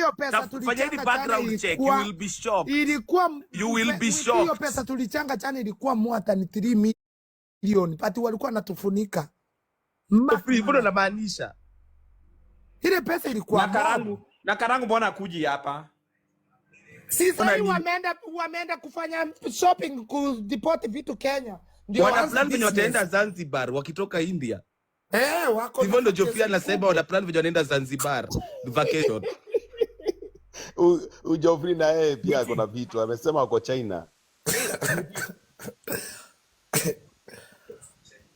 Hiyo pesa Fanyeni tulichanga jana background check, you ilikuwa will be shocked. Ilikuwa You will be hiyo shocked. Pesa tulichanga jana ilikuwa more than 3 million, but walikuwa natufunika. Free, mbona namaanisha? Ile pesa ilikuwa Na mob. Karangu, na Karangu mbona kuji hapa? Si Ona sahii nini? wameenda kufanya shopping, kudeport vitu Kenya ndio Wana waanze plan venye wataenda business. Zanzibar wakitoka India. Eh, wako Hivyo na ndo Jofia kesi anasema kubwa. wana plan venye wanaenda Zanzibar vacation. Ujofri na yeye pia ako na vitu, amesema ako China.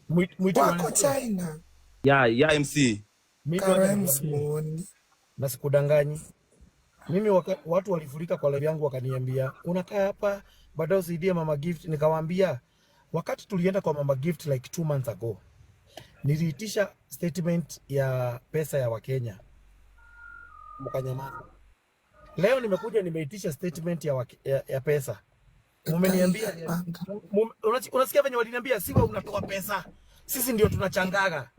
Mwitu Wako unanisikia? China. Yeah, MC. Mimi wacha Karems nikwambie muoni. Na sikudanganyi. Mimi watu walifurika kwa live yangu wakaniambia, "Unakaa hapa baadaye usaidie Mama Gift." Nikawaambia wakati tulienda kwa Mama Gift like 2 months ago, niliitisha statement ya pesa ya Wakenya, mkanyamaza. Leo nimekuja nimeitisha statement ya pesa, mumeniambia Panga. Unasikia venye waliniambia, "Siwa unatoa pesa, sisi ndio tunachangaga."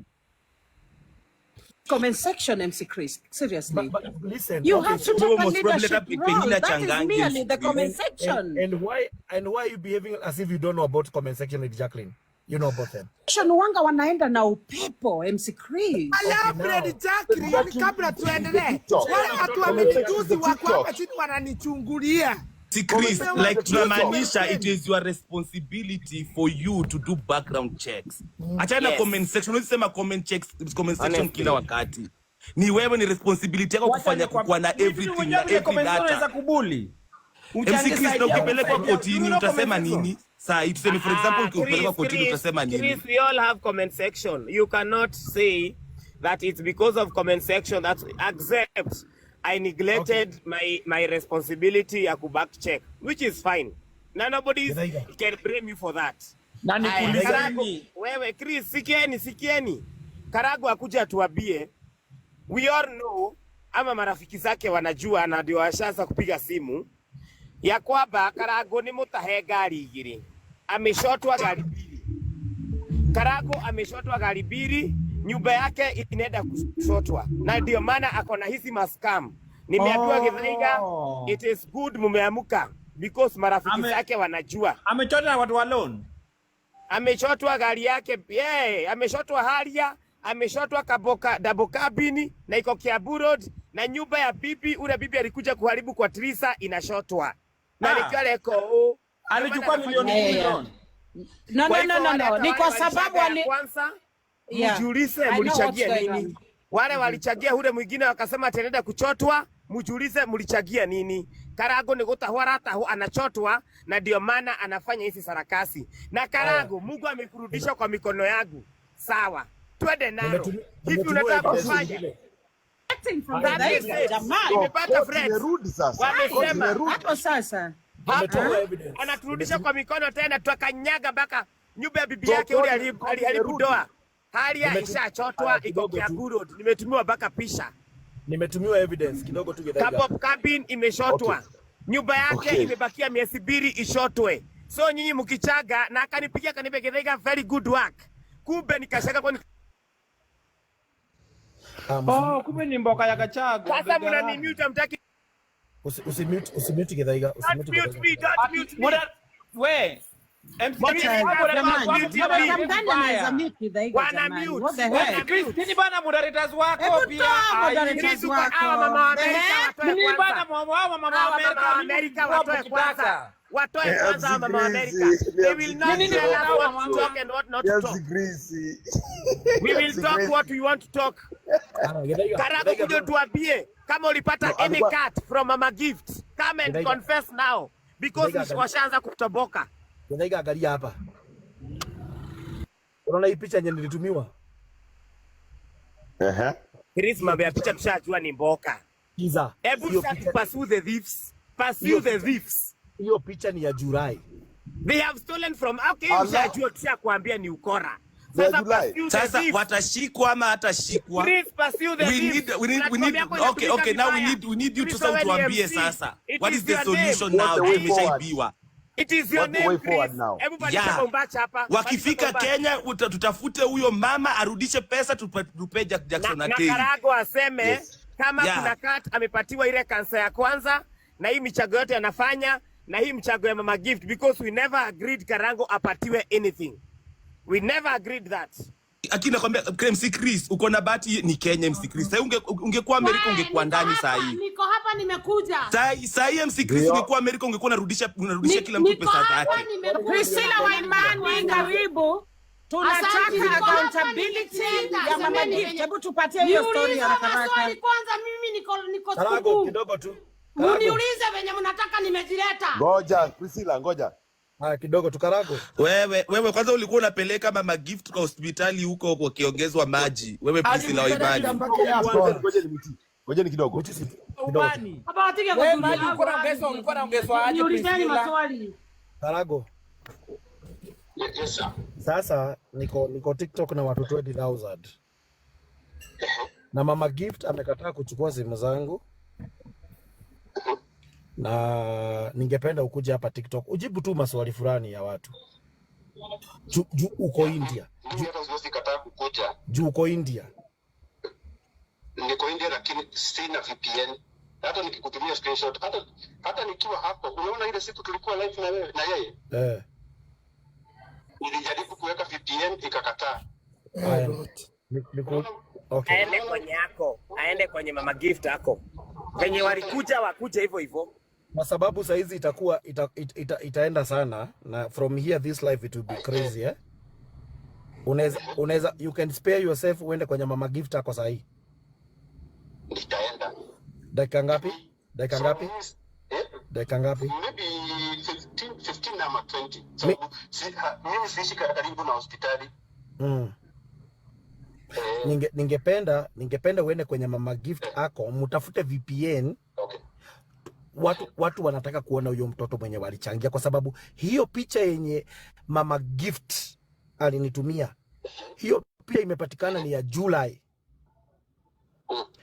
Comment section, MC Chris. Seriously. But listen, You okay, have to Wewe take a most probably hata leadership pengine role. That is achangangi merely the MC Chris. Comment and, section. and why are you behaving as if you don't know about comment section with Jacqueline? You know about them. Section wanga wanaenda na upepo, MC Chris. Okay, Alfred now Jacqueline, Exactly. kabla tuendelee, TikTok. wale watu Comment section is wamenitusi the wako hapa TikTok. chini wananichungulia. Si Comment Chris, section is like the TikTok. tunamaanisha it is your responsibility for you to do background checks. Achana Yes. comment section, unasema comment checks, comment section Honestly. Kila wakati. Ni wewe, ni responsibility yako Wacha kufanya nikwambie, kukuwa na hivi everything mwenyewe na vile every comment section data. unaweza kubuli. MC Uchange Chris, na side yako, ukipelekwa side yako. kotini You know utasema comment section. nini? Saa hii tuseme, for example, Ah, ukipelekwa Chris, kotini Chris, utasema nini? Chris, we all have comment section. You cannot say that it's because of comment section that accept I neglected my responsibility ya kuback check, which is fine. Na nobody Githaiga. Can blame you for that. Na Aya, nikuulize Karago, nini? Wewe Chris, sikieni, sikieni. Karago akuja atuambie, we all know ama marafiki zake wanajua na ndio washaanza kupiga simu ya kwamba Karago ni mutahe ngari igiri, ameshotwa gari mbili. Karago ameshotwa gari mbili, nyumba yake inaenda kushotwa, na ndio maana ako na hizi mascam. Nimeambiwa Githaiga, it is good mumeamuka because marafiki zake wanajua. Amechota na watu wa loan. Ameshotwa gari yake, yeah, ameshotwa Harrier, ameshotwa kaboka double cabin na iko Kiambu Road, na nyumba ya bibi ule bibi alikuja kuharibu kwa Trisa inashotwa na nikiwa leko oh, Alichukua milioni 10 loan. No, Kwa no, hivyo no, no, wale no. hata Ni wale kwa sababu walichaga ya ali kwanza Yeah. mjiulize I know what's mlichangia going nini. on. Wale walichangia ule mwingine wakasema ataenda kuchotwa, mjiulize mlichangia nini. Karago ni gutahwo aratahwo, anachotwa na ndio maana anafanya hizi sarakasi. Na Karago, Mungu amekurudisha kwa mikono yangu. Sawa, twende nalo. Hivi Nimetumiwa unataka evidence kufanya? nyingine. Acting from That is Githaiga, it. jamani. Nimepata Court friends. imerudi sasa. Court Wamesema imerudi. Hapo sasa. hapo Nimetumiwa evidence. anaturudisha kwa mikono tena, tukakanyaga mpaka nyumba ya bibi So yake ule court aliharibu imerudi. doa. Hali ya ishachotwa Aya, iko kidogo tu. Kiambu Road. Nimetumiwa mpaka pisha. Nimetumiwa evidence kidogo tu, Githaiga. Kabop cabin imeshotwa. Nyumba yake imebakia miezi 2 ishotwe. So nyinyi mkichaga na akanipigia akaniambia, "Githaiga, very good work." Kumbe nikashaka kwani Oh, kumbe ni mboka ya Gachagua. Sasa mnanimute hamtaki. Usimute Githaiga, Don't usimute mute Githaiga. Me, don't mute me. We, MC Mimi Chris, jamani, wako mute wako me. wako Mgani anaweza vibaya. mute Githaiga, Wana jamani? mute. What the Wana heck? Chris, nini bana moderators wako Hebu pia? toa Ai, moderators Chris, uko wako. hawa mama wa Amerika Ehe. watoe Nini kwanza. bana mama wa mama wa Hawa Amerika mama wa mimi Amerika mkubwa watoe kwanza. mkitaka. Watoe kwanza hawa mama wa Amerika. They will not Nini tell us hawa what to mama? Talk and what not to talk. We will MC talk Gracie. What we want to talk. Ah, Githaiga, Karago, Githaiga, kuja tuambie kama ulipata No, any cut from Mama Gift. Come and Githaiga. Confess now because Githaiga, angalia. Washaanza kutoboka. Githaiga, angalia hapa. Unaona hii picha yenye nilitumiwa? Ehe. Chris, mambo ya picha tushajua ni mboka. Kiza. Hebu Hiyo sasa picha, pursue the thieves. Pursue hiyo the picha, thieves. Hiyo picha ni ya Julai. They have stolen from, okay, Allah. ushajua, tushakwambia ni ukora. Ya Sasa Julai. pursue the Sasa thieves. watashikwa ama hatashikwa? Please pursue the We thieves. need we need we Platform need yako okay inatumika okay now we vibaya. need we need you to Chris sasa wewe ni utuambie MC. sasa. It What is is the your name. solution What's now? the way forward? Tumeshaibiwa. It is your What's the name, way forward Chris. now? Hebu pandisha Bombacha hapa. Pandisha Wakifika Bombacha. Kenya tutafute huyo mama arudishe pesa tupe Jackson Na Akei. Karago aseme Yes. Kama Yeah. kuna cut amepatiwa ile kansa ya kwanza na hii michago yote anafanya na hii mchago ya Mama Gift, because we never agreed Karango apatiwe anything. We never agreed that. Akini nakwambia MC Chris, uko na bahati ni Kenya MC Chris. Sasa ungekuwa Amerika Wewe, ungekuwa niko ndani hapa, saa hii. Niko hapa nimekuja. Saa hii MC Chris Ndio. ungekuwa Amerika ungekuwa unarudisha kila mtu Niko pesa hapa zake. nimekuja. Priscilla Waimani, karibu. Asante, Tunataka niko hapa, accountability nimejileta. ya Mama Semeni Gift. venye- Hebu tupatie hiyo story Niulize haraka haraka. maswali kwanza, mimi niko Karago sikukuu. kidogo tu. Karago. Muniulize venye mnataka, nimejileta. Ngoja Priscilla, ngoja. Haya kidogo tu Karago. Wewe kwanza ulikuwa unapeleka Mama Gift kwa hospitali huko wakiongezwa maji. Wewe Priscilla Alimpeleka Waimani. mpaka Ngoja airport. ngoja nimti. Ngoja ni kidogo. Which is kidogo tu. Ubani. Hapa watige Wewe kuzuia. maji ulikuwa unaongezwa, ulikuwa unaongezwa aje Niulizeni Priscilla? maswali. Karago. Yes, sir. Sasa niko TikTok na watu 20,000. Na Mama Gift amekataa kuchukua simu zangu na ningependa ukuje hapa TikTok ujibu tu maswali fulani ya watu. Juu uko India. Mimi hata siwezi kataa kukuja. Juu uko India. Niko India lakini sina VPN. Hata nikikutumia screenshot, hata nikiwa hapo, unaona ile siku tulikuwa live na wewe na yeye, Eh. nilijaribu kuweka VPN ikakataa. Haya. Airport. Okay. Aende kwenye yako, aende kwenye Mama Gift yako. Venye walikuja wakuja hivyo hivyo. Kwa sababu saizi itakuwa itaenda sana na from here this life it will be crazy, eh? Unaweza you can spare yourself uende kwenye Mama Gift yako sahi. Nitaenda. Dakika ngapi? Dakika So, ngapi? eh, Dakika ngapi? maybe 15 ama 20. Sababu mimi siishi karibu na hospitali. Ningependa uende kwenye Mama Gift ako mtafute VPN. Okay. Watu wanataka kuona huyo mtoto mwenye walichangia, kwa sababu hiyo picha yenye Mama Gift alinitumia, hiyo picha imepatikana ni ya July.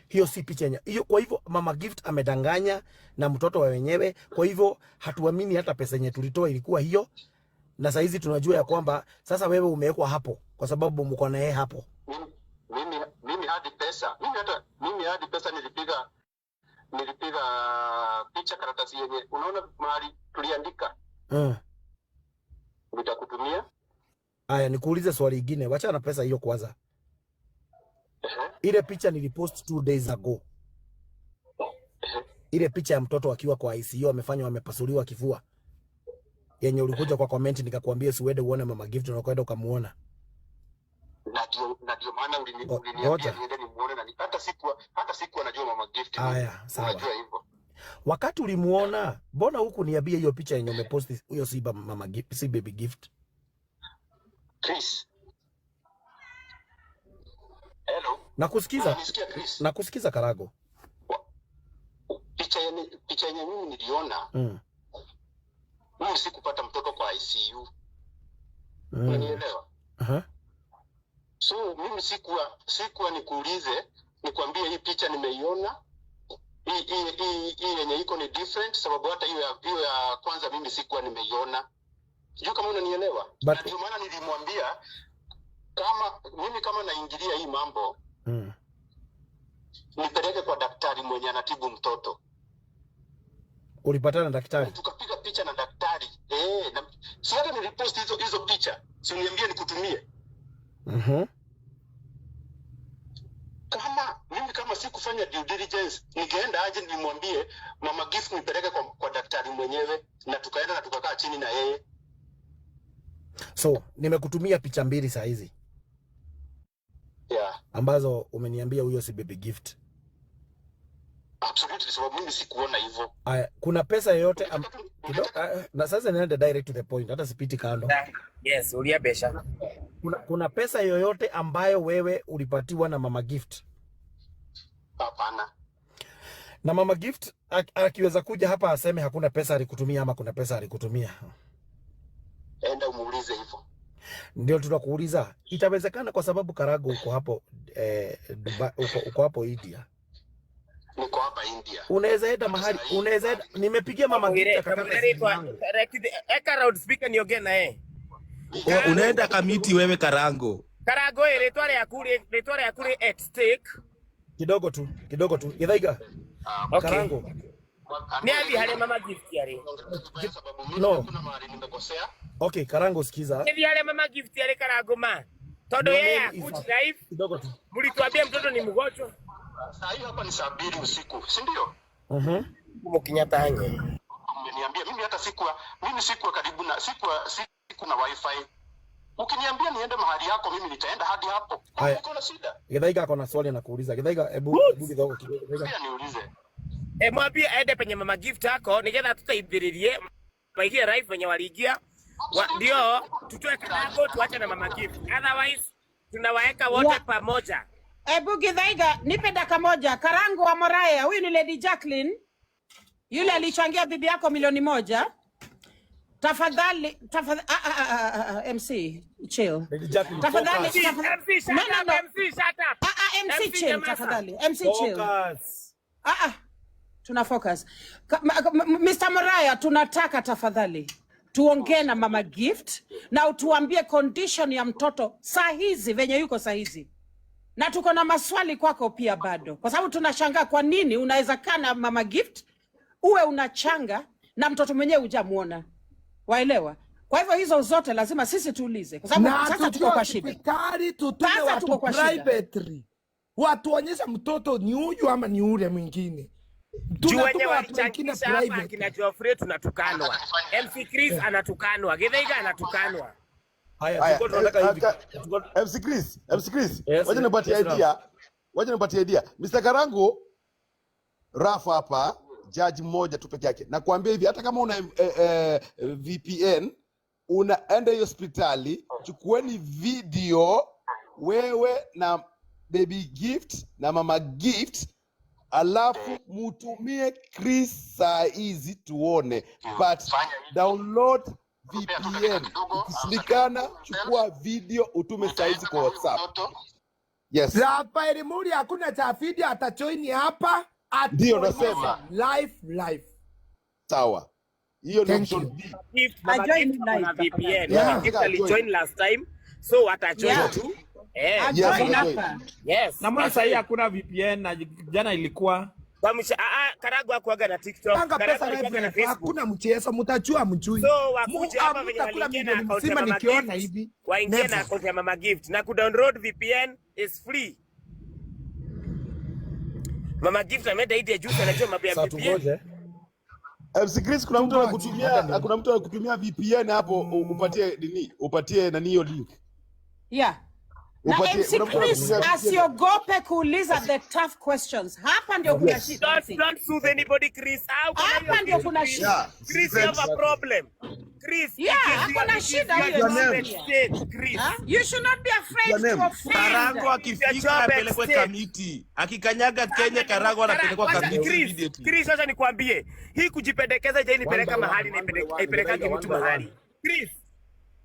Hiyo si picha yenye hiyo. Kwa hivyo Mama Gift amedanganya na mtoto wa wenyewe. Kwa hivyo hatuamini hata pesa yenye tulitoa ilikuwa hiyo, na saizi tunajua ya kwamba sasa wewe umewekwa hapo kwa sababu mko na yeye hapo. Mimi hadi pesa, mimi hadi pesa nilipiga picha karatasi yenye unaona mahali tuliandika, nitakutumia. Aya, nikuulize swali ingine, wacha na pesa hiyo kwanza. Ile picha nilipost 2 days ago, ile picha ya mtoto akiwa kwa ICU amefanywa amepasuliwa kifua, yenye ulikuja kwa comment nikakwambia siuende uone Mama Gift na ukaenda ukamuona. Na ndio maana uliniambia Ngoja. niende nimuone, na hata sikuwa najua Mama Gift. Aya, sawa. Unajua hivyo. Wakati ulimuona, mbona huku niambia hiyo picha yenye umepost hiyo si Mama Gift, si Baby Gift? Chris. Hello. Nakusikiza. Unanisikia Chris? Nakusikiza Karago. Picha yenye mimi niliona, mimi sikupata mtoto kwa ICU. Unanielewa? Aha. So mimi sikuwa nikuulize nikwambie hii picha nimeiona, hii yenye iko ni different, sababu hata hiyo ya kwanza mimi sikuwa nimeiona. Sijui kama unanielewa. Na ndio maana nilimwambia kama mimi kama naingilia hii mambo nipeleke kwa daktari mwenye anatibu mtoto. Ulipatana na daktari? Tukapiga picha na daktari na, si hata nilipost hizo picha, si uniambie nikutumie. Kama mimi kama sikufanya due diligence, ningeenda aje nimwambie Mama Gift nipeleke kwa daktari mwenyewe, na tukaenda na tukakaa chini na yeye. So nimekutumia picha mbili saa hizi Yeah, ambazo umeniambia huyo si Baby Gift. absolutely, sababu mimi sikuona hivyo. Aya, kuna pesa yoyote na sasa niende direct to the point, hata sipiti kando. Yes, ulia besha. Kuna pesa yoyote ambayo wewe ulipatiwa na Mama Gift? Hapana. Na Mama Gift akiweza kuja hapa aseme hakuna pesa alikutumia ama kuna pesa alikutumia, Enda umuulize hivyo. Ndio tunakuuliza, itawezekana? Kwa sababu Karago uko hapo Dubai, uko hapo India. Niko hapa India. Unaweza enda mahali, unaweza enda. Nimepigia Mama Gift akakata simu yangu. Eka loudspeaker niongee na yeye. Unaenda Kamiti wewe Karango. Karango, ĩ rĩtwa rĩaku rĩ at stake. Kidogo tu, kidogo tu. Githaiga. Okay. Karango. Nĩ athiĩ harĩa Mama Gift arĩ. No. Okay, Karango sikiza. Nĩ athiĩ harĩa Mama Gift arĩ Karango ma. Tondũ Your yeye name is akuji live. Kidogo tu. Mlituambia mtoto ni mgonjwa. Saa hii hapa ni saa 2 usiku, si ndio? Mhm. Mkinyatanye. Mmeniambia mimi hata sikuwa mimi sikuwa karibu na sikuwa siku na wifi. Ukiniambia niende mahali yako mimi nitaenda hadi hapo. Haya. Uko na shida? Githaiga ako na swali anakuuliza. Githaiga, hebu hebu kidogo kidogo. Githaiga. Pia niulize. E, mwambie aende penye Mama Gift ako nigetha tutaithiririe waingie live venye waliingia ndio tutoe Karango tuache na Mama Gift, otherwise tunawaeka wote pamoja. Ebu Githaiga, nipe dakika moja. Karangu wa Moraya, huyu ni Lady Jacqueline, yule alichangia bibi yako 1 milioni. Tafadhali, tafadhali, MC chill. Lady Jacqueline, Tafadhali, focus. tafadhali. MC, shut No, no, up, no. MC, shut up. MC MC, chill, nyamaza. tafadhali. MC chill. Focus. Tuna focus. Mr. Moraya, tunataka tafadhali tuongee na Mama Gift na utuambie condition ya mtoto saa hizi venye yuko saa hizi, na tuko na maswali kwako pia bado, kwa sababu tunashangaa kwa nini unaweza kaa na Mama Gift uwe unachanga na mtoto mwenyewe hujamuona, waelewa? Kwa hivyo hizo zote lazima sisi tuulize, kwa sababu Na sasa tuko tukiwa kwa shida. hospitali tutume Sasa watu tuko kwa shida. privately watuonyesha mtoto ni huyu ama ni ule mwingine. Juu wenye Tunatuma watu wengine walichangisha hapa private. akina Geoffrey tunatukanwa, MC Chris anatukanwa, Githaiga anatukanwa. Haya, Haya, tulikuwa tunataka hivi. MC Chris, MC Chris, Yes, wacha nipatie yes, idea. Wacha nipatie idea. Mr. Karango, Rafa hapa, judge mmoja tu peke yake. Nakwambia hivi, hata kama una VPN, unaenda hiyo hospitali, chukueni video wewe na Baby Gift na Mama Gift, alafu mutumie Chris saa hizi tuone, but download VPN. Ikishindikana, chukua video utume saa hizi kwa WhatsApp. Yes. Rafael Muri hakuna cha video atajoin hapa Ndio atuonyeshe nasema. live live. Sawa. Hiyo ni Thank option you. B. Gift, Mama Ajoin Gift ako na live VPN. tafadhali. Mama Yeah. Gift Yeah, alijoin last time, so atajoin Yeah. tu. Yes, Ajoin atajoin. hapa. Yes. Na mbona sahii hakuna VPN na jana ilikuwa? Kwa msha, Karagu hakuwaga na TikTok, Panga Karagu pesa alikuwaga live na live. Facebook. Hakuna mchezo, mtajua mjui. So wakuje hapa venye Hamtakula waliingia na milioni account ya mzima Mama nikiona Gift, hivi. waingie na Never. account ya Mama Gift na kudownload VPN is free. Mama Gift ameenda India juzi, anajua mambo ya Sasa VPN. tungoje. MC Chris, kuna mtu Tungoje. anakutumia, kuna mtu anakutumia VPN hapo, upatie nini? Upatie nani hiyo link. Yeah. Na Upatie, MC kuna mtu Chris anakutumia VPN. asiogope kuuliza the tough questions. Hapa ndio kuna Yes. shida Don't MC. don't soothe anybody, Chris. Au kuna hiyo Hapa ndio kitu, kuna Chris. shida. Yeah. Chris, you have a problem. Chris, Yeah, it is hakuna your, it is shida your huyo job MC at pia. stake, Chris. Huh? You should not be afraid Your to name. offend. Karango It is your akifika job at apelekwe stake. Kamiti, akikanyaga Kenya Karango anapelekwa Wacha Kamiti Chris, immediately. Chris, wacha nikwambie, hii kujipendekeza je, One inipeleka by mahali one, na one by one, haipelekagi Githaiga, mtu one by mahali. one. Chris,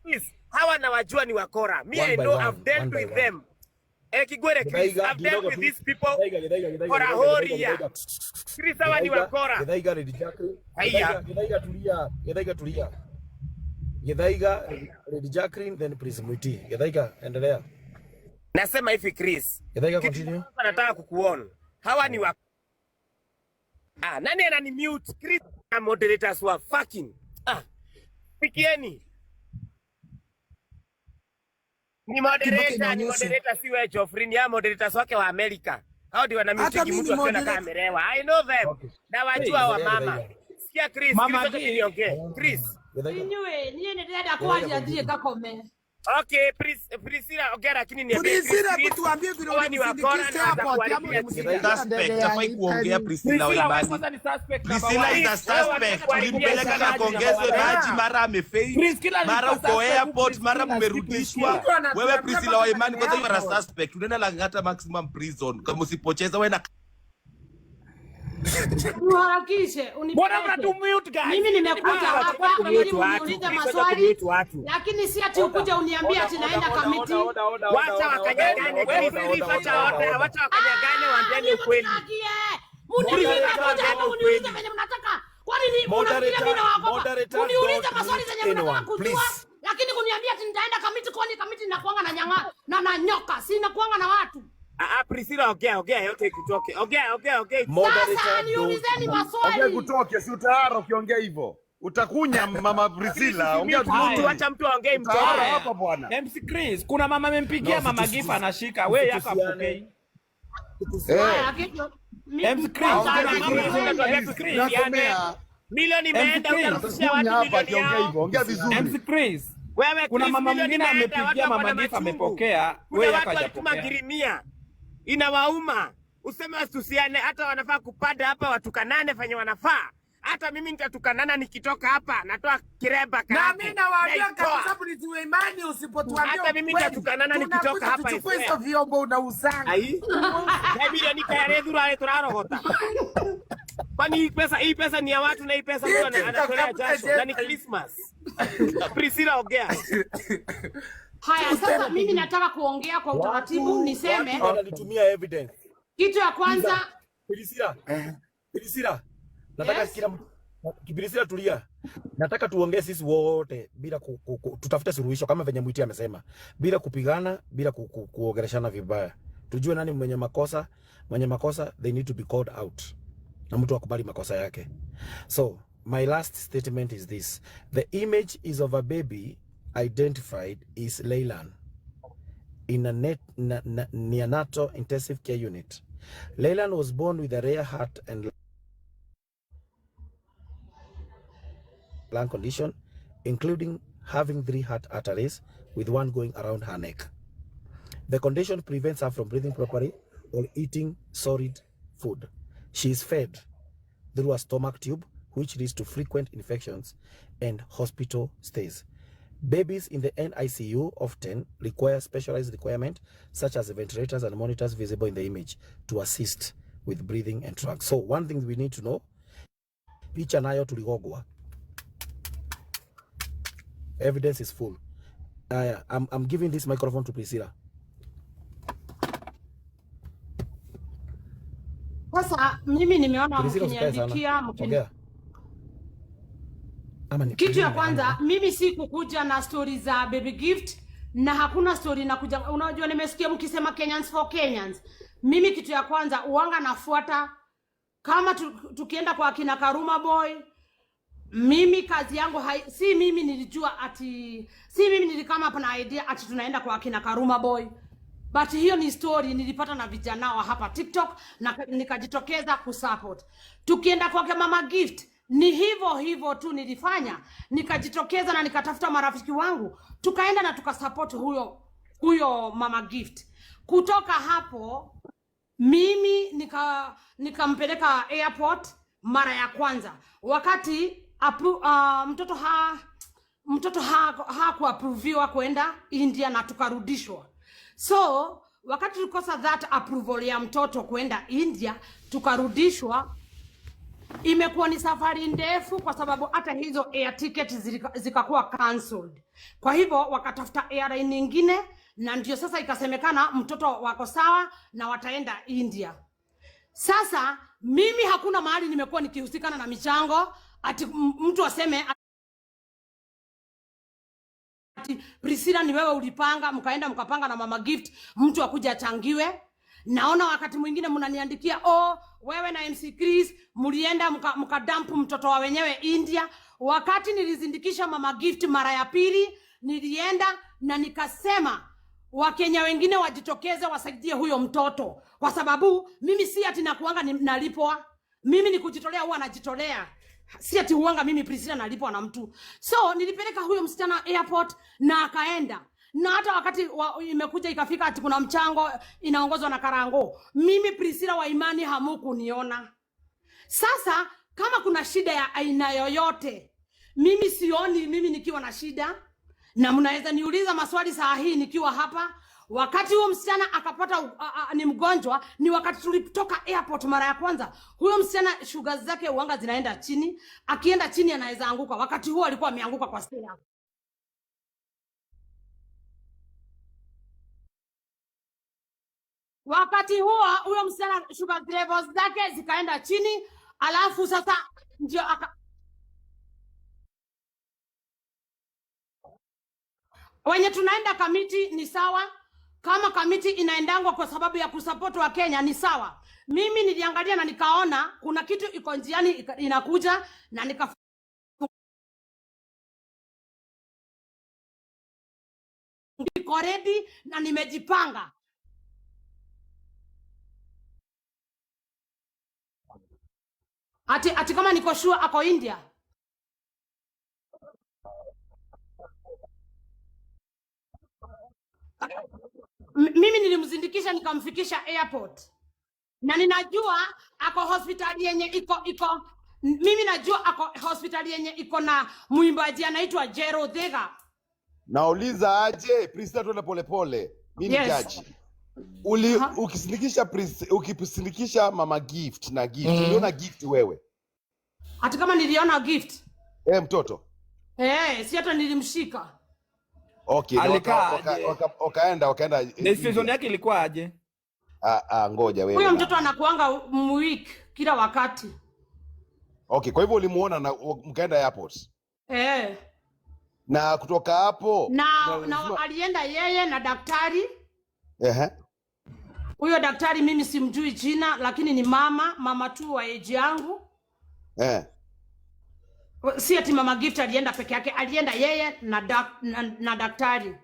Chris, hawa nawajua ni wakora. Me, One I by know one, I've dealt one by with one. them. Kigwere Chris, Githaiga, I've dealt kidogo with tu. these people Githaiga, Githaiga, Githaiga, for a Githaiga, whole Githaiga, year. Githaiga. Chris, hawa ni Githaiga, wakora. Githaiga, Lady Jacqueline. Haya. Githaiga, Githaiga tulia. Githaiga tulia. Githaiga, Lady Jacqueline, then please Mwiti. Githaiga, endelea. Nasema hivi Chris, Githaiga, kitu continue. kwanza nataka kukuona. Hawa ni wa nani anani mute? Chris na moderators wa fucking. Fikieni. Ni Kibaki moderator, ni inaonyesha. moderator si wewe Geoffrey, ni hao moderators wake wa Amerika. Hao ndio Hata wanamutiki mimi mtu ni akiona kama moderator. amelewa. I know them. Okay. Na wajua wa Endelea, mama. Githaiga. Sikia Chris, Chris Mama acha Gift. niongee. Chris. Githaiga. Inyuĩ niĩ nĩ ndĩrenda Githaiga, kwaria thiĩ continue. ngakome. Okay, Priscilla ongea lakini niambie Chris, Priscilla, Chris. kutuambie vile Hawa ni wakora ulimsindikisha na hapo ati ama watakuharibia ulimsindikisha jina. ndege Suspect ya hafai kuongea Italy. Priscilla Priscilla wewe Waimani. kwanza ni suspect number Priscilla one. is a Chris, wewe suspect. watakuharibia Tulimpeleka na jina. kongezwe maji, Yeah. mara amefaint, Priscilla mara alikuwa uko suspect, airport, mara Priscilla si mmerudishwa. Priscilla. Mtu Wewe anatuambia Priscilla mpaka Waimani, ndege kwanza you are a airport. suspect. Unaenda Lang'ata maximum prison kama usipocheza wewe na Uharakishe Mbona unipeleke. mnatumute guys? Mimi nimekuja Ah, hapa wacha ili kumute watu. mniulize Chris, wacha maswali, kumute watu. lakini si ati ukuje uniambie ati naenda Kamiti. Wacha wakanyagane Chris, Chris, wacha order, wacha wakanyagane waambiane ukweli. Mnitakie. Chris, Muniulize wacha kuja waambiane hapa muniulize ukweli. venye mnataka. Kwani ni mnafikiria mimi Moderator, nawaogopa? moderator, Muniulize don't maswali mute zenye mnataka anyone, kujua, please. lakini kuniambia ati nitaenda Kamiti, kwani Kamiti nakuanga na nyanga na nyoka, si nakuanga na watu. Ah, Ah, Priscilla, ongea, ongea yote ikutoke. Ongea, ongea, ongea. Sasa Moderator, don't niulizeni move. Ongea maswali. kutoke, si utahara ukiongea hivyo. Utakunya mama Priscilla, ongea Mute mtu, vizuri. acha mtu aongee Utahara mtoke. Haya. hapa bwana. MC Chris, kuna mama amempigia No, mama Gift anashika, we yako msitusiane. apokei. Haya, Eh, kitu mimi MC Chris, kwanza kuna ongea mama vizuri. Unatuambia MC Chris, tusiane. Nakomea. Milioni MC imeenda, Chris, utarudishia Utakunya watu hapa milioni akiongea yao. hivyo. Ongea MC vizuri. Chris. Wewe Kuna Chris, mama milioni mwingine imeenda, watu amepigia wako mama na Gift machungu. amepokea, Kuna we yako watu walituma hajapokea. girimia, inawauma. Useme wasitusiane, hata wanafaa kupanda hapa watukanane fanye wanafaa. Hata mimi nitatukanana nikitoka hapa, natoa kireba Na karangu mimi nawaambia naitoa. kabisa, mlitiwe imani, usipotuambia Hata mimi ukweli nitatukanana nikitoka tunakuja hapa tuchukue hizo Israel. vyombo unauzanga. Ai, na milioni kayare thura turarogota. Kwani hii pesa ni ya watu na hii pesa mtu Hii anatolea tutatafuta jasho na ni jela. Christmas. Priscilla, ongea. Haya, sasa mimi nataka kuongea kwa utaratibu, Watu niseme wananitumia evidence. kitu ya kwanza. Priscilla, Priscilla, nataka Yes. kila mtu Priscilla, tulia. Nataka tuongee sisi wote bila tutafute suluhisho kama venye Mwiti amesema, bila kupigana, bila kuongeleshana vibaya. Tujue nani mwenye makosa. Mwenye makosa they need to be called out, na mtu akubali makosa yake. So my last statement is this: the image is of a baby identified is Leylan in a neonatal intensive care unit. Leylan was born with a rare heart and lung condition, including having 3 heart arteries, with one going around her neck. The condition prevents her from breathing properly or eating solid food. She is fed through a stomach tube, which leads to frequent infections and hospital stays. Babies in the NICU often require specialized requirement, such as ventilators and monitors visible in the image, to assist with breathing and drugs. So one thing we need to know, picha nayo tuligogwa. Evidence is full. I'm giving this microphone to Priscilla. Sasa mimi nimeona Priscilla, usikae sana. mkiniandikia Ongea. Ama ni Kitu ya kwanza mimi si kukuja na stori za baby gift na hakuna story nakuja. Unajua, nimesikia mkisema Kenyans for Kenyans. Mimi kitu ya kwanza uanga nafuata kama tukienda kwa akina Karuma Boy, mimi kazi yangu si mimi nilijua ati si mimi nilikama hapa na idea ati tunaenda kwa akina Karuma Boy, but hiyo ni story nilipata na vijana wa hapa TikTok na nikajitokeza kusupport. Tukienda kwake Mama Gift ni hivyo hivyo tu nilifanya, nikajitokeza na nikatafuta marafiki wangu, tukaenda na tukasupport huyo Mama Gift. Kutoka hapo mimi nikampeleka airport mara ya kwanza wakati mtoto hakuapproviwa kwenda India na tukarudishwa. So wakati tulikosa that approval ya mtoto kwenda India tukarudishwa. Imekuwa ni safari ndefu kwa sababu hata hizo air ticket zikakuwa cancelled. Kwa hivyo wakatafuta airline nyingine, na ndio sasa ikasemekana mtoto wako sawa na wataenda India. Sasa mimi hakuna mahali nimekuwa nikihusikana na michango ati mtu aseme ati Priscilla ni wewe ulipanga, mkaenda mkapanga na Mama Gift, mtu akuja achangiwe. Naona wakati mwingine mnaniandikia, oh, wewe na MC Chris mlienda mkadampu mtoto wa wenyewe India. Wakati nilizindikisha Mama Gift mara ya pili, nilienda na nikasema Wakenya wengine wajitokeze wasaidie huyo mtoto, kwa sababu mimi si ati nakuanga nalipwa. Mimi ni kujitolea, huwa najitolea, si ati huanga mimi Priscilla nalipwa na mtu. So nilipeleka huyo msichana airport na akaenda, na hata wakati imekuja ikafika ati kuna mchango inaongozwa na Karango, mimi Priscilla wa Imani hamukuniona. Sasa kama kuna shida ya aina yoyote, mimi sioni mimi nikiwa na shida, na mnaweza niuliza maswali saa hii nikiwa hapa. Wakati huo msichana akapata ni mgonjwa, ni wakati tulitoka airport mara ya kwanza. Huyo msichana shuga zake uanga zinaenda chini, akienda chini anaweza anguka. Wakati huo alikuwa ameanguka kwa stairs. Wakati huo huyo msichana sugar levels zake zikaenda chini, alafu sasa ndio wenye tunaenda Kamiti ni sawa. Kama kamiti inaendangwa kwa sababu ya kusupport wa Kenya ni sawa. Mimi niliangalia na nikaona kuna kitu iko njiani inakuja na nika niko ready na nimejipanga. Ati kama niko sure ako India. Mimi nilimzindikisha nikamfikisha airport. Na ninajua ako hospitali yenye iko mimi najua ako hospitali yenye iko na mwimbaji anaitwa Jero Dhega. Nauliza aje, Priscilla, tuende polepole. Mimi ni Yes. jaji. Uli ukisindikisha ukisindikisha Mama Gift na Gift, uliona Gift wewe? Ati kama niliona Gift. Mtoto. Si hata nilimshika. Okay, na Alikaa aje? wakaenda Decision India. yake ilikuwa aje? Ngoja wewe. Huyo mtoto anakuanga mwik kila wakati. Okay, kwa hivyo ulimuona na mkaenda airport. Na kutoka hapo Na alienda yeye na daktari. Huyo daktari mimi simjui jina, lakini ni mama tu wa age yangu. Si ati Mama Gift alienda peke yake, alienda yeye na daktari.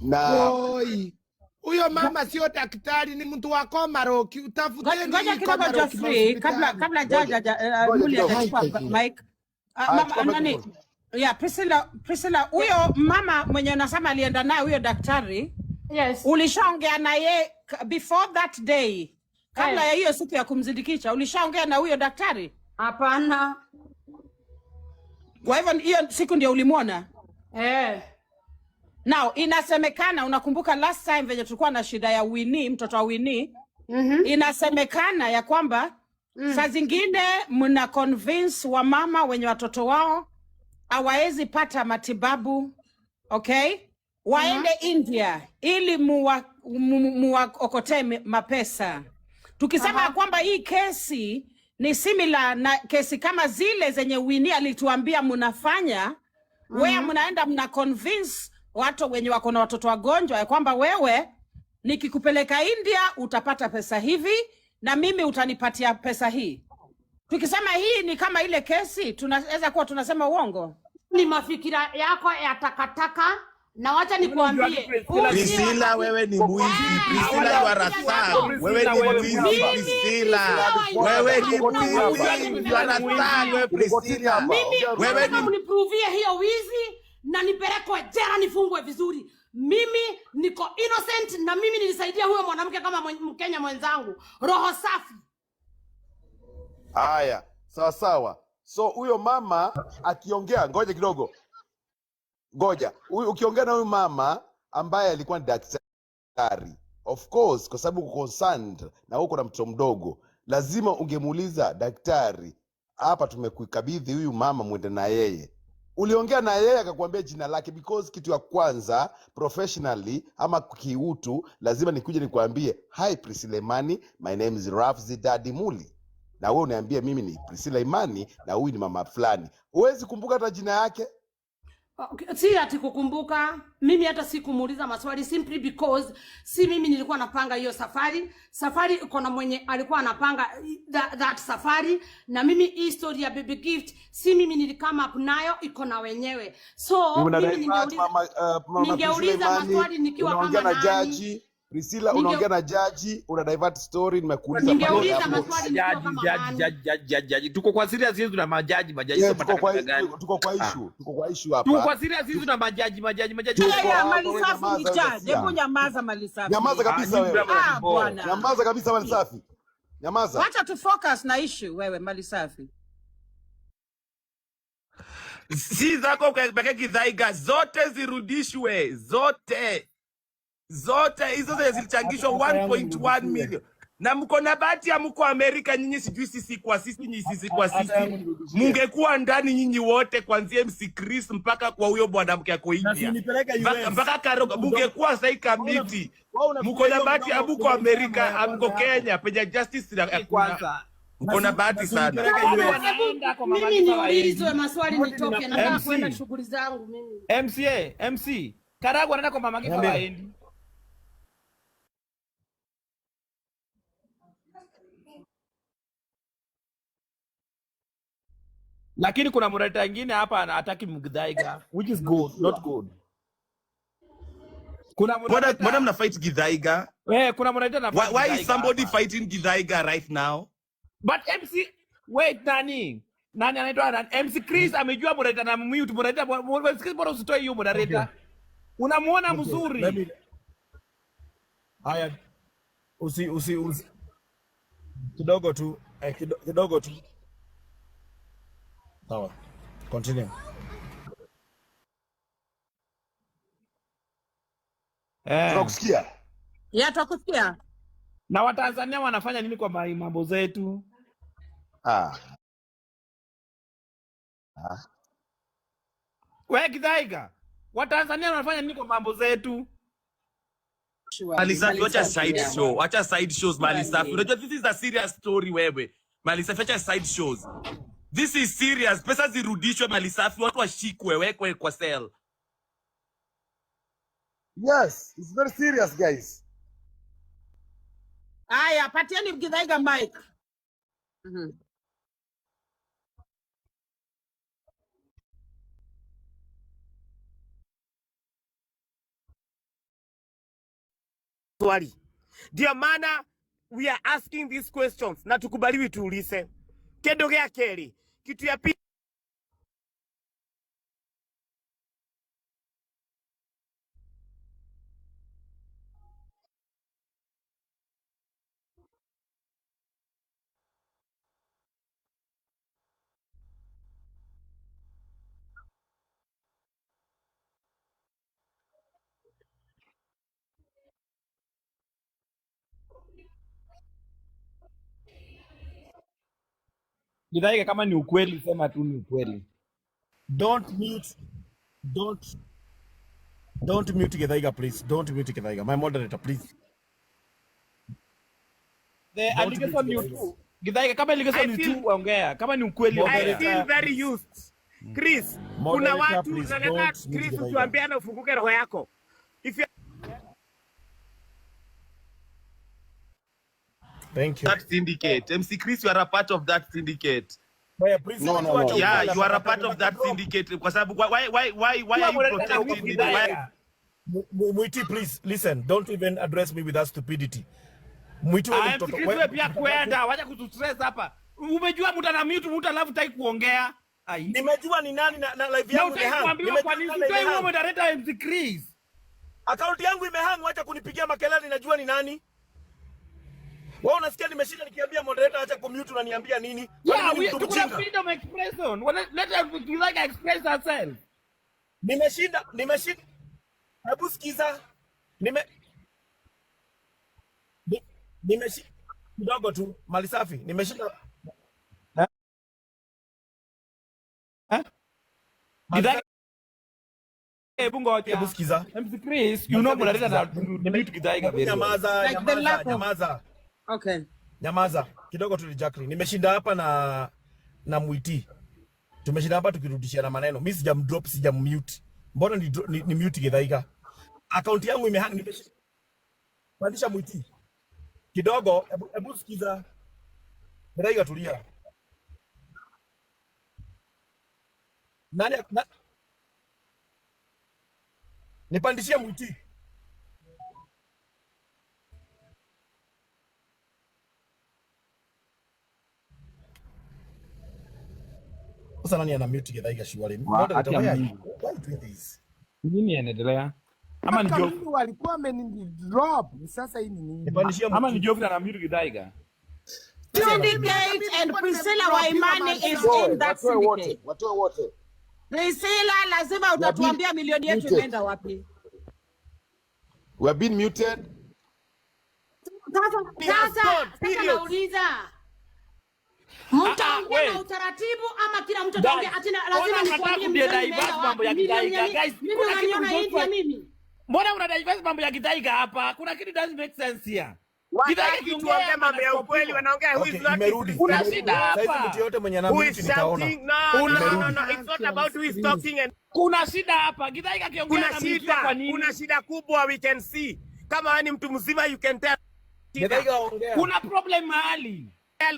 Na Oi. Huyo mama sio daktari, ni mtu wa Komarock. Utafuteni Ngoja hii kidogo Komarock Geoffrey, hospitali. kabla judge Ngoja Muli kidogo. hajachukua mic. Mama, Chukua nani? microphone. Yeah, Priscilla, huyo mama mwenye unasema alienda naye huyo daktari. Yes. Ulishaongea na ye before that day, kabla ya hiyo siku ya kumzindikisha, ulishaongea na huyo daktari? Hapana. Kwa hivyo hiyo siku ndio ulimwona? Now, inasemekana, unakumbuka last time venye tulikuwa na shida ya Winnie, mtoto wa Winnie? Inasemekana ya kwamba saa zingine mna convince wamama wenye watoto wao hawaezi pata matibabu, okay? Waende India ili muwaokotee mapesa. Tukisema kwamba hii kesi ni similar na kesi kama zile zenye Winnie alituambia mnafanya, where mnaenda mna convince watu wenye wako na watoto wagonjwa ya kwamba wewe nikikupeleka India utapata pesa hivi na mimi utanipatia pesa hii. Tukisema hii ni kama ile kesi, tunaweza kuwa tunasema uongo. Ni mafikira yako ya takataka, na wacha nikuambie, Priscilla, wewe ni mwizi. Priscilla, you are a thug. Wewe ni mwizi, Priscilla. Wewe ni mwizi. You are a thug, wewe Priscilla. Mimi Wewe nataka ni mnipruvie hiyo wizi na nipelekwe jela nifungwe vizuri. Mimi niko innocent na mimi nilisaidia huyo mwanamke kama Mkenya mwenzangu. Roho safi. Haya, sawa sawa. So huyo mama akiongea, ngoja kidogo. Ngoja. Huyu ukiongea na huyu mama ambaye alikuwa ni daktari, of course kwa sababu uko concerned na uko na mtoto mdogo, lazima ungemuuliza daktari, hapa tumekukabidhi huyu mama mwende na yeye. Uliongea na yeye akakwambia jina lake, because kitu ya kwanza professionally ama kiutu lazima nikuje nikwambie, hi Priscilla Imani, my name is Raf Zidadi Muli, na wewe uniambie mimi ni Priscilla Imani na huyu ni mama fulani. Huwezi kumbuka hata jina yake. Okay, si ati kukumbuka, mimi hata sikumuuliza maswali simply because si mimi nilikuwa napanga hiyo safari. Safari iko na mwenye alikuwa anapanga that safari, na mimi hii story ya baby gift si mimi nilikama up nayo, iko na wenyewe. So Una mimi divert mama Priscilla ningeuliza Imani, maswali nikiwa unaongea kama na nani? jaji Priscilla, unaongea na jaji, una divert story. Nimekuuliza pale Ningeuliza airport. maswali nikiwa Jaji, kama jaji, nani? jaji, jaji, jaji, jaji. Tuko kwa serious hizi tuna majaji, majaji Yeah, sio tuko kwa matakataka gani? tuko kwa issue, tuko kwa issue Tuko hapa. kwa serious hizi tuna majaji, majaji, majaji. Tuko Ya, hapa, mali wewe safi nyamaza, ni wewe judge. Sia. Hebu nyamaza mali safi. Nyamaza kabisa nyinyi wewe. mna Bwana. Nyamaza kabisa mali safi. Nyamaza. Wacha tu focus na issue wewe mali safi. Si zako peke Githaiga, zote zirudishwe, zote zote hizo zenye zilichangishwa Hata yangu 1.1 nirudishiwe. million. Na mko na bahati ya mko Amerika nyinyi, sijui sisi kwa sisi, nyinyi sisi kwa Hata yangu sisi, nirudishiwe. mungekuwa ndani nyinyi wote kuanzia MC Chris mpaka kwa huyo bwanamke ako Na India si unipeleke mpaka US. mpaka Karoga, mungekuwa sahi kamiti. Wewe unafikiria Mko na hiyo bahati ya mdomo mko Amerika, mara ya mko kwanza yako. Kenya penye justice hakuna. Kwanza. Mko na bahati sana. Usinipeleke US. Wanaenda kwa mama Mimi Gift hawaendi. niulizwe maswali nitoke, nataka MC. kwenda shughuli zangu mimi. MCA, MC. Karagu anaenda kwa mama Gift Niambie. hawaendi. Lakini kuna moderator ingine hapa hataki Mgithaiga, which is good, not good. Kuna Mbona moderator mna fight Githaiga? Kuna moderator na Why, fight why is Githaiga somebody hapa. fighting Githaiga right now? But MC, wait, nani? Nani anaitwa nani? MC Chris amejua moderator na mute moderator. MC Chris, bora usitoe hiyo Okay. moderator. Unamuona Okay. Let mzuri. me haya usi usi usi kidogo tu kidogo tu. Sawa. Continue. Tunakusikia. Ya twakusikia. Na Watanzania wanafanya nini kwa mambo zetu? Ah. Wewe Githaiga, Watanzania wanafanya nini kwa mambo zetu? Mali safi, wacha side Yeah. show. Wacha side shows, Mali safi. Unajua this is a serious story wewe. Mali safi, wacha side shows. This is serious. Pesa zirudishwe Mali safi, watu washikwe, wekwe kwa cell. Yes, it's very serious guys. Aya, patieni Githaiga mic. Swali. Ndio maana we are asking these questions na tukubaliwi tuulize. Kendo gĩa kerĩ, kitu ya pili Githaiga, kama ni ukweli sema tu ni ukweli. Don't mute. Don't mute Githaiga, please. Don't mute Githaiga. My moderator, please. The Don't mute allegation ni Githaiga. tu. Githaiga, kama allegation I ni feel tu ongea. Kama ni ukweli I ongea. feel very used. Chris, kuna Moderator, watu please nataka don't mute Chris Githaiga. utuambiane ufunguke roho yako. If you Thank you. That syndicate. MC Chris, you are a part of that syndicate. Wewe Priscilla, No, no, tuache no. Yeah, ufala you are a bana, part of that drop. syndicate. Kwa sababu why Sio are you moderator na mute protecting the why Githaiga. Mwiti, please listen. Don't even address me with that stupidity. Mwiti, wewe ni Ah, MC mtoto Chris wewe, wewe pia kwenda, wacha kutustress hapa. Umejua mtu ana mute mtu alafu hutaki kuongea. Ai. nimejua ni nani na live Na yangu hutaki imehang. kuambiwa Nimejua kwa nini nani usitoi huo imehang. moderator MC Chris. Akaunti yangu imehang, wacha kunipigia makelele, najua ni nani. Wewe unasikia nimeshinda nikiambia moderator acha kumute, unaniambia nini? Kwani Yeah, mimi ni we mtu tuko na mjinga? freedom expression. Let us like express ourselves. Nimeshinda, nimeshinda. Hebu sikiza. Nime ni- nimeshinda kidogo tu, mali safi. Nimeshinda Eh? mali Githaiga, safi. hebu Hebu ngoja. sikiza. MC Chris, you Mali know safi, hebu moderator sikiza. na mute Githaiga Hebu very well. nyamaza, Like the nyamaza, lack of nyamaza. Okay. Nyamaza kidogo tu Jacqueline. Nimeshinda hapa na Mwiti. Tumeshinda hapa tukirudishiana maneno. Mimi sijamdrop, sijammute. Mbona ni mute Githaiga? Akaunti yangu imehang, nimeshinda. Pandisha Mwiti. Kidogo, hebu sikiza. Githaiga tulia. Nani nipandishie Mwiti. Sasa nani ana mute Githaiga surely? Wa, Moderator, hati ya why are you Mungu. why you doing this? Nini inaendelea? Ama ni Mpaka Joffrey. mimi walikuwa wamenidrop. Sasa hii ni nini? Nipandishie Ama ni Mwiti. Joffrey ana mute Githaiga. Sio mimi, hata Syndicate mimi and nilikuwa Priscilla nimedropiwa Waimani mali is safi. Watoe, in that watoe wote, syndicate. watoe wote. Priscilla, lazima We have been utatuambia milioni yetu muted. imeenda wapi. We have been muted. Sasa He has sasa gone, sasa period. nauliza, Ah, ah, mtaongea na wait. utaratibu ama kila mtu ataongea Guys, ati lazima mbona mnataka nikuambie milioni imeenda kudivert mambo wapi? ya Milioni Githaiga? ya Guys, mimi kuna kitu unaniona we don't India try. mimi? Mbona una divert mambo ya Githaiga hapa? Kuna kitu doesn't make sense here. Githaiga Wataki tuongee akiongea mambo ya ukweli, anastopiwa. wanaongea who is Okay, not imerudi. Kuna Kuna Imerudi. shida Saizi mtu hapa. yote mwenye ana who mute is nitaona. shouting. No, no, no, Imerudi. no. It's not about who is talking and Kuna shida hapa. Githaiga akiongea kuna anamutiwa shida, kwa kuna nini? shida kubwa we can see. Kama wewe ni mtu mzima you can tell shida. Githaiga ongea. Kuna problem mahali.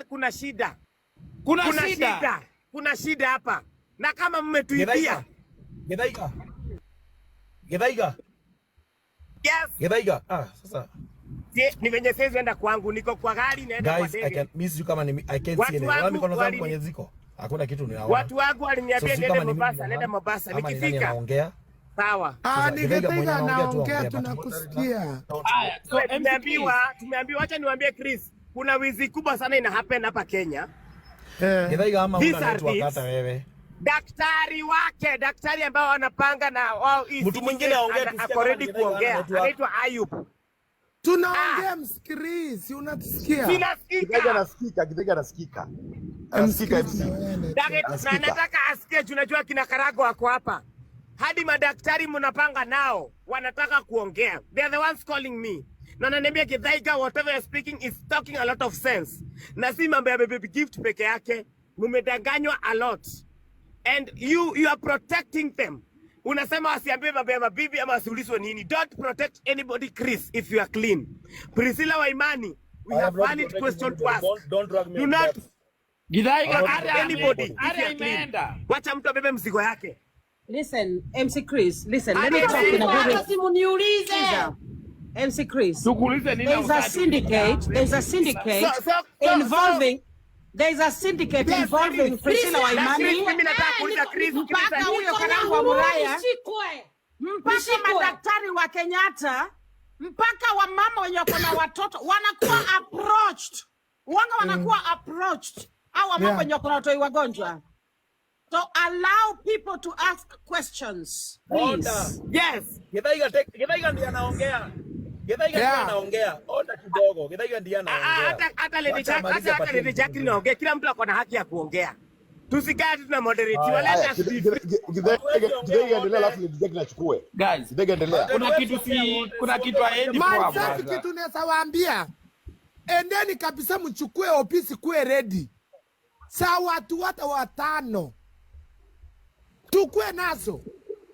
Kuna shida. Kuna Kuna shida. shida. Kuna shida hapa, na kama mmetuibia. Githaiga. Githaiga. Githaiga. Yes. Githaiga. Ah, sasa. Ni venye siwezi enda kwangu, niko kwa gari naenda kwa Guys, I ndege. can miss you kama ni I can't see Watu anything. Wala wangu mikono zangu walini kwenye ziko. Hakuna kitu ninaona. Watu wangu So waliniambia sijui niende kama ni mimi Mombasa, nenda ninaona Mombasa. ama ni nani Nikifika anaongea. sawa. Ah, Sasa ni Githaiga mwenye Githaiga anaongea tu anaongea, aongee, but tunakusikia. Aya, so MC Chris, Tumeambiwa, acha niwaambie Chris, kuna wizi kubwa sana ina happen hapa Kenya. Eh. Githaiga ama These huna are network thieves. hata wewe. Daktari wake, daktari ambao wanapanga na wao hii Mtu mwingine citizen aongee ana tusikie ako kama ready Githaiga hana kuongea, network. anaitwa Ayub. Tunaongea msikilizi, unatusikia? Githaiga Sinasikika. anasikika, Githaiga anasikika. Anasikika Msikilizi MC. na wewe network. Na Anasikika. nataka asikie, juu najua kina Karago wako hapa. Hadi madaktari mnapanga nao wanataka kuongea. They are the ones calling me. Na wananiambia Githaiga, whatever you're speaking is talking a lot of sense. Na si mambo ya baby gift peke yake. Mmedanganywa a lot. And you are protecting them. Unasema wasiambiwe mambo ya mabibi ama wasiulizwe nini. Don't protect anybody, Chris, if you are clean. Priscilla Waimani, we I am have not valid protecting question to anybody. ask. Don't drag me Do on not that. Githaiga I'm not ara protecting anybody anybody. if ara you are clean. imeenda. Wacha mtu abebe mzigo yake. Listen, MC Chris, listen, let me Hadi talk in a imeenda. very Hata simuniulize. Sikiza. MC Chris, Tukuulize nini there's a hautaki syndicate, there's a So, syndicate so, so, so, involving there's a syndicate yes, involving Chris. Priscilla Na Chris, Waimani mimi nataka Eh, kuuliza niko Chris, Chris mpaka ali- huyo niko na Karangu wa huruma Muraya, nishikwe. mpaka Nishikwe. madaktari wa Kenyatta, mpaka wamama wenye wako na watoto wanakuwa approached, wanga wanakuwa approached au wamama Yeah. wenye wako na watoi wagonjwa. So allow people to ask questions, Order. please. Yes. Githaiga take Githaiga ndiye anaongea. Githaiga ndiye Yeah. anaongea. Order kidogo. Githaiga ndiye Ah, ah, anaongea. hata Lady Wacha Jack, amalize hata apatie Lady mtu Jacqueline mwingine. aongee. Kila mtu ako na haki ya kuongea. Tusikae tu tuna moderatiwa. Haya. Let Haya, us be free. Githaiga Hatuwezi ongea Githaiga endelea, wote. alafu Lady Jacqueline achukue. Guys, Githaiga endelea. kuna Hatuwezi kitu ongea si wote. kuna Si kitu wote haendi poa Mali safi, brother. kitu naweza waambia, endeni kabisa mchukue ofisi kuwe ready. Saa watu hata watano tukue nazo,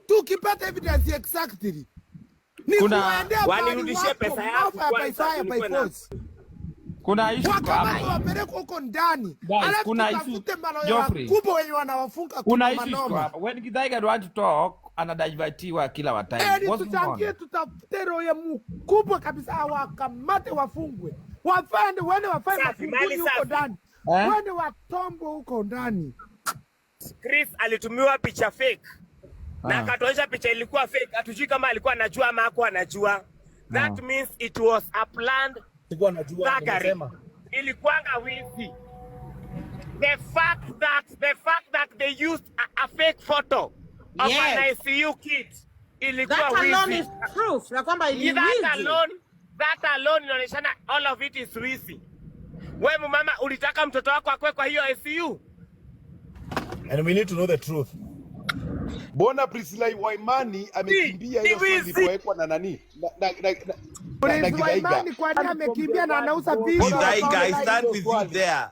tukipata evidence exactly ni Kuna kuwaendea pahali Wanirudishie wako pesa yangu mafaya by kwanza, fire by nilikuwa na force, Kuna issue iko wakamate hapa. wapelekwe huko ndani, Guys, alafu kuna issue tutafute maloya Geoffrey. wakubwa wenye wanawafunga Kuna issue iko kinomanoma. hapa. When Githaiga want to talk, anadivatiwa kila wa time. Eri What's going tuchangie, on? tutafute roho mkubwa kabisa, wakamate wafungwe, wafande wende wafanye Safi, mali mafunguni huko safi. ndani, Eh? wende watombo huko ndani. Chris alitumiwa picha fake na Ah. akatuonyesha picha ilikuwa fake. Hatujui kama alikuwa anajua ama hakuwa anajua. That Ah. means it was a planned Sikuwa najua thuggery. nimesema. Ilikuwanga wizi. The fact that they used a fake photo of an Yes. ICU kit ilikuwa That alone wizi. is proof ya kwamba That iliwizi. alone, that alone inaonyeshana all of it is wizi. We mama, ulitaka mtoto wako akwe kwa hiyo ICU? And we need to know the truth. Mbona Priscilla Waimani Ni amekimbia ni hiyo swali wizi. ilipowekwa na nani? Na Prince Githaiga. Waimani kwani amekimbia na anauza vitu Githaiga, I Hiyo stand with you swali. there.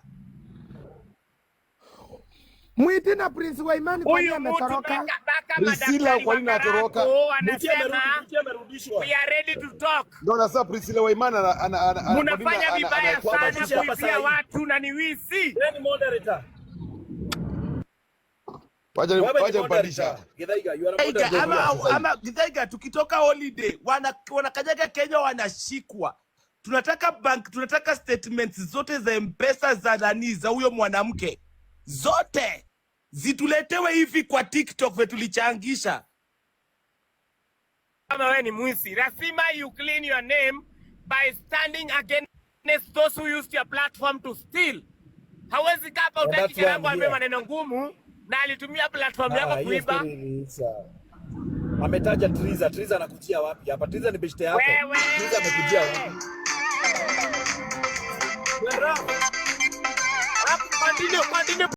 Mwiti na Prince Waimani kwani Huyu mtu ametoroka? mpaka Priscilla madaktari kwa wa nini anatoroka? Karango Muti wanasema amerudi, Muti amerudishwa. we are ready to talk. Ndio na sasa Priscilla Waimani ana kwa nini Mnafanya vibaya anakuwa sana Rudisha hapa kuibia saa hii. watu na ni wizi. Wewe ni moderator. Wacha Wewe ni wacha mpandisha moderator. hapa. Githaiga, you are a Githaiga, moderator. ama Sasa hivi. ama Githaiga, tukitoka holiday wanakanyaga Kenya wanashikwa. Tunataka bank, tunataka statements zote za M-Pesa za nani za huyo mwanamke zote zituletewe hivi kwa TikTok vile tulichangisha. Kama wewe ni mwizi, lazima you clean your name by standing against those who used your platform to steal. Hawezi kaa hapa And utaki that's why I'm Karango ambaye here. maneno ngumu na alitumia platform yako Ah, hiyo kuiba. story iliisha. Ametaja Triza. Triza anakujia wapi hapa? Triza ni beshte yako. Wewe Triza amekujia wapi? Wewe Raf, Continue, continue.